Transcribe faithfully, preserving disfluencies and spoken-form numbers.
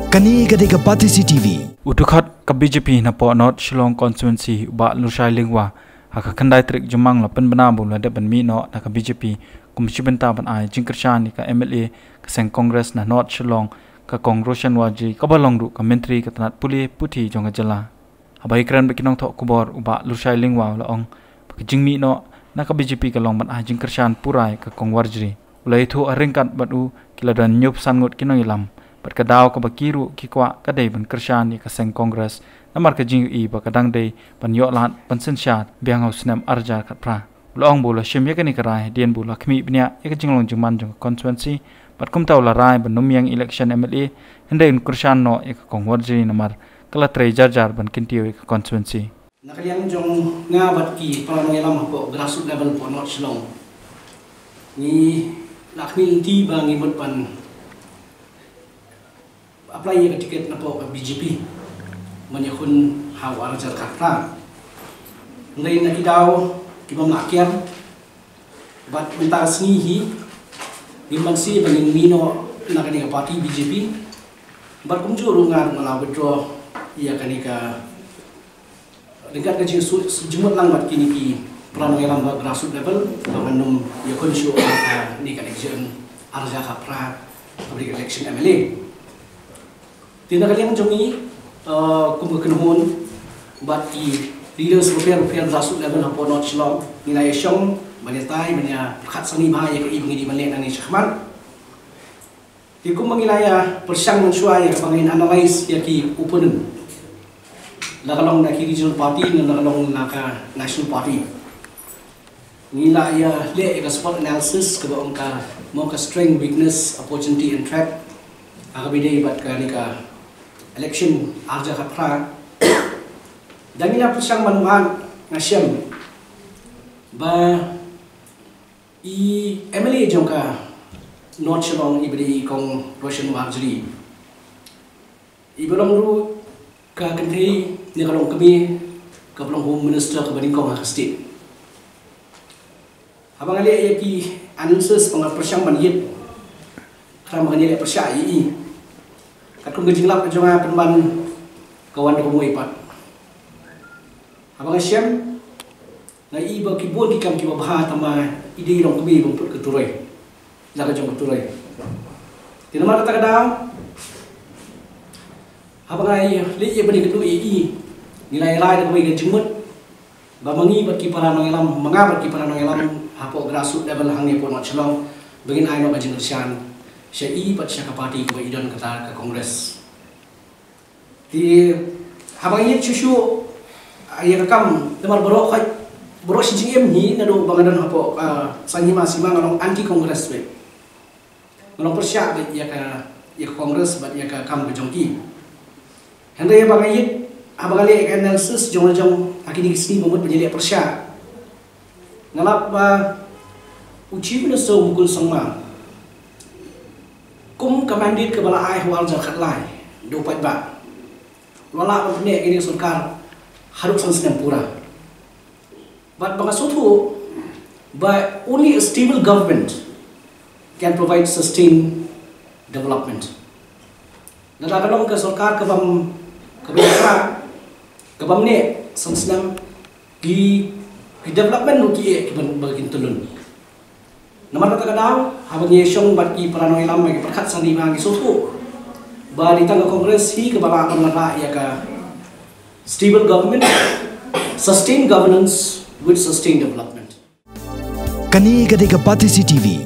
Kane ka dei ka Batesi T V. U dkhot ka B J P napoh North Shillong Constituency, u Bah Lushai Lyngwa, ha ka khyndai tarik Jymmang la pynbna ba u la dep ban mih noh na ka B J P kum shi bynta ban ai jingkyrshan ïa ka M L A ka seng Congress na North Shillong, ka Kong Roshan Warjri, kaba long ruh ka Myntri ka tnat pule puthi jong ka jylla. Haba ïakren bad ki nongthoh khubor, u Bah Lushai Lyngwa u la ong ba ka jingmih noh na ka B J P ka long ban ai jingkyrshan pura ïa ka Kong Warjri. U la ïathuh ha ryngkat bad u ki la don hynñiewphew san ngut ki nongïalam, bad ka daw kaba ki ruh ki kwah ka dei ban kyrshan ïa ka seng Congress, namar ka jingïohi ba ka dang dei ban ïoh lad ban synshar biang ha u snem ar hajar khatphra. U la ong ba u la shim ïa kane ka rai hadien ba u la khmih bniah ïa ka jinglong jingman jong ka constituency, bad kumta u la rai ban ym ïeng election M L A, hynrei un kyrshan noh ïa ka Kong Warjri namar ka la trei jar jar ban kyntiew ïa ka constituency. Na ka liang jong nga bad ki para nongïalam hapoh grassroots level hapoh North Shillong, ngi la khmih lynti ba ngi mut ban apply ïa ka ticket napoh ka B J P ban ïakhun ha u ar hajar khatphra. Hynrei na ki daw ki bym lah kiar, bad mynta ka sngi hi ngim banse ba ngin mih noh na kane ka party B J P. Bad kumjuh ruh nga ruh nga la withdraw ïa kane ka, ryngkat ka jingsu-, jingmut lang bad kine ki para nongïalam ba grassroots level, ba ngan ym ïakhun shuh ha kane ka election ar hajar khatphra, kaba dei ka election M L A. Te na ka liang jong ngi, eh, kum ka kynhun bad ki leaders bapher bapher grassroots level hapoh North Shillong, ngi la ïashong ban ïatai ban ïa pyrkhat sani bha ïa kaei ba ngi dei ban leh nangne shakhmat. Te kumba ngi la ïa pyrshang mynshuwa ïa kaba ngin analyse ïa ki opponent, la ka long na ki regional party ne la ka long na ka national party, ngi la ïa leh ïa ka SWOT analysis kaba ong ka, mo, ka strength, weakness, opportunity and threat, ha kaba ïadei bad kane ka election ar hajar khatphra. Da ngi la pyrshang ban wad, nga shem ba i M L A jong ka North Shillong, iba dei i Kong Roshan Warjri, iba long ruh ka kynthei ne ka longkmie kaba long Home Minister kaba nyngkong ha ka state. Haba nga leh ïa ki analysis, ba nga pyrshang ban ïit, khnang ba ngan ïaleh pyrshah ïa i, katkum ka jinglap ka jong nga pynban ka wan da ka mawei pat. Haba nga shem, nga i ba ki bun ki kam kiba bha, tangba i dei i longkmie bym put ka turoi, la ka jong ka turoi. Te namar kata ka daw, haba nga ïa leit ïa ban ïakynduh ïa i, ngi la ïa rai da kawei ka jingmut ba ma ngi bad ki para nongïalam, ma nga bad ki para nongïalam hapoh grassroots level hangne hapoh North Shillong, ba ngin ai noh ka jingkyrshan sha i bad sha ka party kaba i don, kata ka Congress. Te haba nga ïit shuh shuh, ah, ïa ka kam, namar baroh khoit, baroh shi jingim hi, naduh ba nga don hapoh, ah, Saiñ Hima Sima, nga long anti Congress beit. Nga long pyrshah beit ïa ka, ïa ka Congress bad ïa ka kam ka jong ki. Hynrei haba nga ïit, haba nga leh ïa ka analysis jong nga jong ha kine ki sngi ba mut ban ïaleh pyrshah, nga lap ba u Chief Minister Mukul Sangma, kum ka mandate kaba la ai ha u ar hajar khatlai da u paidbah, u la lah ban pynneh ïa kane ka sorkar haduh san snem pura. Bad ba nga sngewthuh ba only a stable government can provide sustained development. Lada ka long ka sorkar ka bym, ka bym ïa, ka bym neh san snem, ki, ki development ruh ki eh ki ban, ba kin tylun. Namar kata ka daw, haba ngi ïashong bad ki para nongïalam, ba ngi pyrkhat sani, ba ngi sngewthuh ba dei tang ka Congress hi kaba lah ban wanrah ïa ka stable government, sustained governance with sustained development. Kane ka dei ka Batesi T V.